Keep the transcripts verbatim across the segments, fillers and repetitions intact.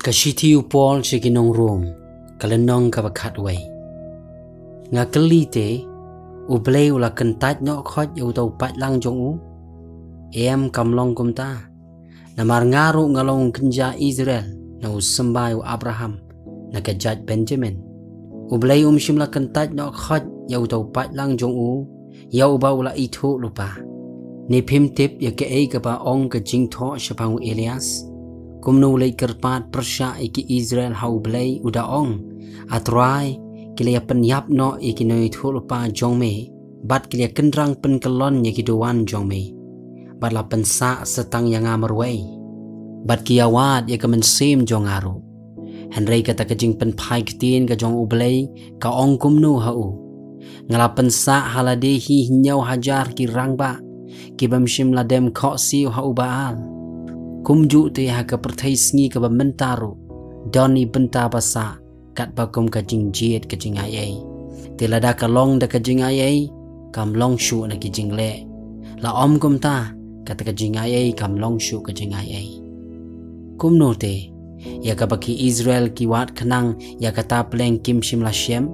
Ka shithi u Paul sha ki nong Rom, ka lynnong kaba khatwei. Nga kylli te, U Blei u la kyntait noh khoit ïa uta u paidlang jong u? Em, kam long kumta. Namar nga ruh nga long u kynja Israel, na u symbai u Abraham, na ka jait Benjamin. U Blei um shym la kyntait noh khoit ïa uta u paidlang jong u, ïa uba u la ithuh lypa. Ne phim tip ïa kaei kaba ong ka jingthoh shaphang u Elias? Kumno u leit kyrpad pyrshah ïa ki Israel ha U Blei, u da ong, A Trai, ki la ïa pynïap noh ïa ki nongïathuhlypa jong me, bad ki la ïa kynrang pynkyllon ïa ki duwan jong me, bad la pynsah sa tang ïa nga marwei, bad ki ïa wad ïa ka mynsiem jong nga ruh. Hynrei kata ka jingpynphai ktien ka jong U Blei ka ong kumno ha u: Nga la pynsah ha lade hi hynñiew hajar ki rangbah, ki bym shym la dem khohsiew ha u Baal. Kumjuh te ha ka pyrthei sngi kaba mynta ruh, don i bynta ba sah, katba kum ka jingjied ka jingaiei. Te lada ka long da ka jingaiei, kam long shuh na ki jingleh. La ym kumta, kata ka jingaiei kam long shuh ka jingaiei. Kumno te, ïa kaba ki Israel ki wad khnang ïa kata pleng kim shym la shem?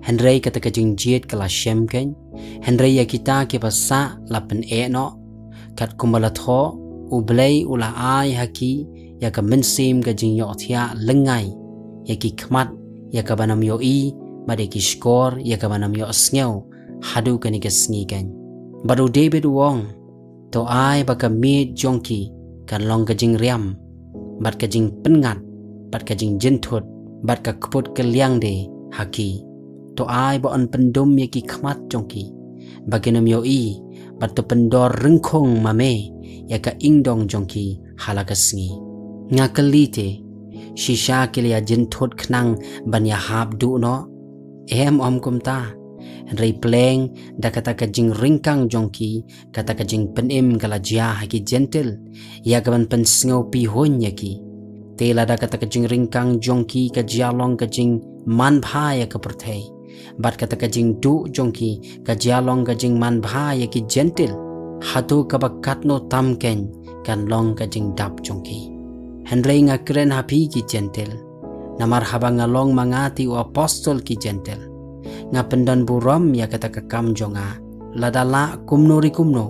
Hynrei kata ka jingjied ka la shem keiñ. Hynrei ïa kita kiba sah la pyneh noh. Katkum ba la thoh, U Blei u la ai ha ki ïa ka mynsiem ka jingïohthiah lyngngai, ïa ki khmat ïa kaba nym ïohi, bad ïa ki shkor ïa kaba nym ïohsngew, haduh kane ka sngi keiñ. Bad u David u ong, To ai ba ka miej jong ki kan long ka jingriam, bad ka jingpynngat, bad ka jingjynthut, bad ka kput kylliang de ha ki. To ai ba yn pyndum ïa ki khmat jong ki, ba kin ym ïohi, bad to pyndor ryngkhung ma me ïa ka ingdong jong ki ha la ka sngi. Nga kylli te, shisha ki la ïa jynthut khnang ban ïa hap duh noh? Em, ym kumta. Hynrei pleng da kata ka jingryngkang jong ki, kata ka jingpynim ka la jia ha ki Jentil, ïa kaban pynsngewpihun ïa ki. Te lada kata ka jingryngkang jong ki ka jia long ka jingmanbha ïa ka pyrthei, bad kata ka jingduh jong ki ka jia long ka jingmanbha ïa ki Jentil, hato kaba katno tam keiñ kan long ka jingdap jong ki? Hynrei nga kren ha phi ki Jentil, namar haba nga long ma nga te u apostol ki Jentil, nga pyndon burom ïa kata ka kam jong nga, lada lah kumno re kumno,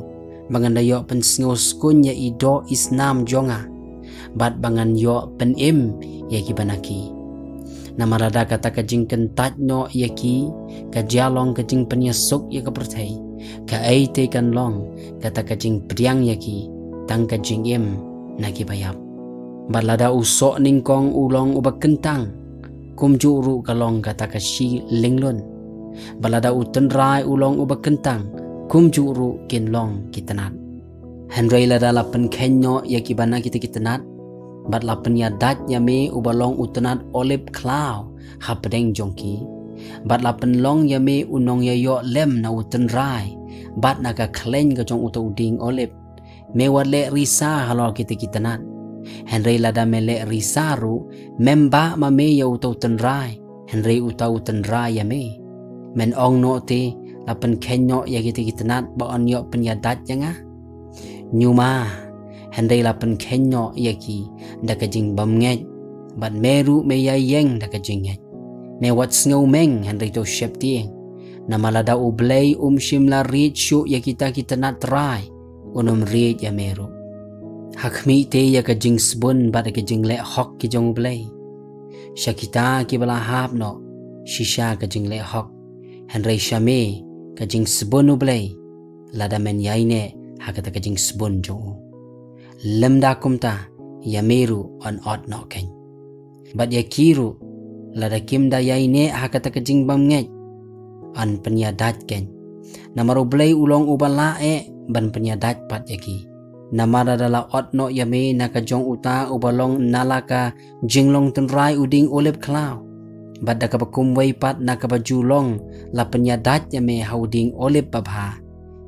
ba ngan da ïoh pynsngew skun ïa i doh i snam jong nga, bad ba ngan ïoh pynim ïa kiba na ki. Namar lada kata ka jingkyntait noh ïa ki ka jia long ka jingpynïasuk ïa ka pyrthei, kaei te kan long kata ka jingpdiang ïa ki tang ka jingim na kiba ïap? Bad lada u soh nyngkong u long uba kyntang, kumjuh ruh ka long kata ka shi lynglun. Bad lada u tynrai u long uba kyntang, kumjuh ruh kin long ki tnat. Hynrei lada la pynkheiñ noh ïa kiba na kita ki tnat, bad la pynïadait ïa me uba long u tnat olib khlaw hapdeng jong ki, bad la pynlong ïa me u nongïaïoh lem na u tynrai bad na ka khleiñ ka jong uta u dieng olib, me wat leh risa halor kita ki tnat. Hynrei lada me leh risa ruh, mem bah ma me ïa uta u tynrai, hynrei uta u tynrai ïa me. Men ong noh te, la pynkheiñ noh ïa kita ki tnat ba yn ïoh pynïadait ïa nga? Ñiuma, hynrei la pynkheiñ noh ïa ki da ka jingbymngeit, bad me ruh me ïai ïeng da ka jingngeit. Me wat sngewmeng hynrei to sheptieng. Namar lada U Blei um shym la riej shuh ïa kita ki tnat trai, un ym riej ïa me ruh. Ha khmih te ïa ka jingsbun bad ïa ka jingleh hok ki jong U Blei. Sha kita kiba la hap noh, shisha ka jingleh hok. Hynrei sha me ka jingsbun U Blei, lada men ïaineh ha kata ka jingsbun jong u. Lymda kumta, ïa me ruh yn ot noh keiñ. Bad ïa ki ruh, lada kim da ïaineh ha kata ka jingbymngeit, yn pynïadait keiñ. Namar U Blei u long uba lah eh ban pynïadait pat ïa ki. Namar lada la ot noh ïa me na ka jong uta uba long na la ka jinglong tynrai u dieng olib khlaw, bad da kaba kumwei pat na kaba ju long la pynïadait ïa me ha u dieng olib babha,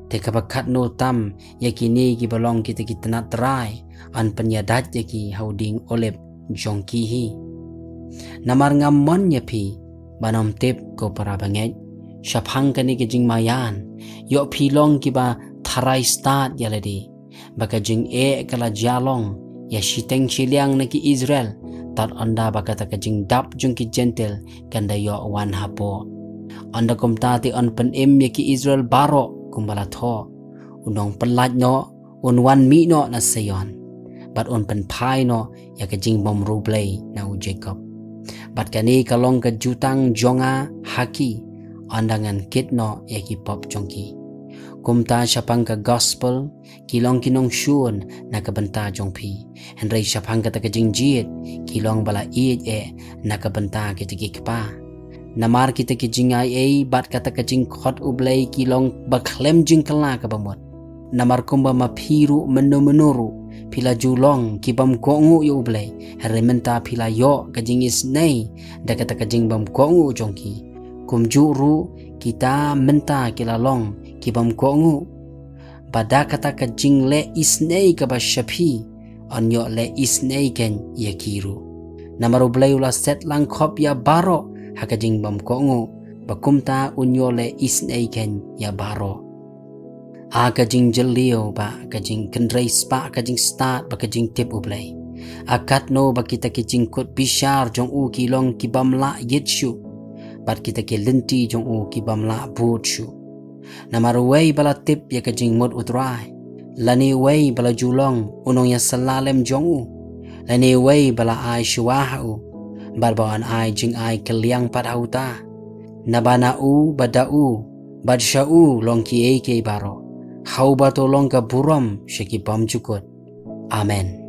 te kaba katno tam ïa kine kiba long kita ki tnat trai, yn pynïadait ïa ki ha u dieng olib jong ki hi. Namar ngam mon ïa phi ban ym tip, ko para bangeit, shaphang kane ka jingmaïan, ïoh phi long kiba tharai stad ïa lade, ba ka jingeh ka la jia long ïa shiteng shiliang na ki Israel tad ynda ba kata ka jingdap jong ki Jentil kan da ïoh wan hapoh. Ynda kumta te yn pynim ïa ki Israel baroh kumba la thoh. Un ong pyllait noh, un wan mih noh na Sion, bad un pynphai noh ïa ka jingbymriew Blei na u Jakob. Bad kane ka long ka jutang jong nga ha ki, ynda ngan kit noh ïa ki pop jong ki. Kumta shaphang ka gospel, ki long ki nongshun na ka bynta jong phi, hynrei shaphang kata ka jingjied, ki long ba la ïeit eh na ka bynta kita ki kpa. Namar kita ki jingai ei bad kata ka jingkhot U Blei ki long ba khlem jingkylla ka bamut. Namar kumba ma phi ruh mynno mynno ruh phi la ju long ki bym kohnguh ïa U Blei, hynrei mynta phi la ïoh ka jingisynei da kata ka jingbym kohnguh jong ki. Kumjuh ruh kita mynta ki la long ki bym kohnguh, ba da kata ka jingleh isynei kaba sha phi, yn ïoh leh isynei kein ïa ki ruh. Namar U Blei u la set lang khop ïa baroh ha ka jingbym kohnguh, ba kumta un ïoh leh isynei kein ïa baroh. A ka jingjylliew bad ka jingkynrei spah, ka jingstad bad ka jingtip U Blei. A katno ba kita ki jingkut bishar jong u ki long ki bym lah ïit shuh, bad kita ki lynti jong u ki bym lah bud shuh. Namar uwei ba la tip ïa ka jingmut U Trai, lane uwei ba la ju long u nongïasylla lem jong u, lane uwei ba la ai shuwa ha u, bad ba yn ai jingai kylliang pat ha uta. Naba na u, bad da u, bad sha u long kiei kiei baroh. Ha uba to long ka burom sha ki bymjukut. Amen.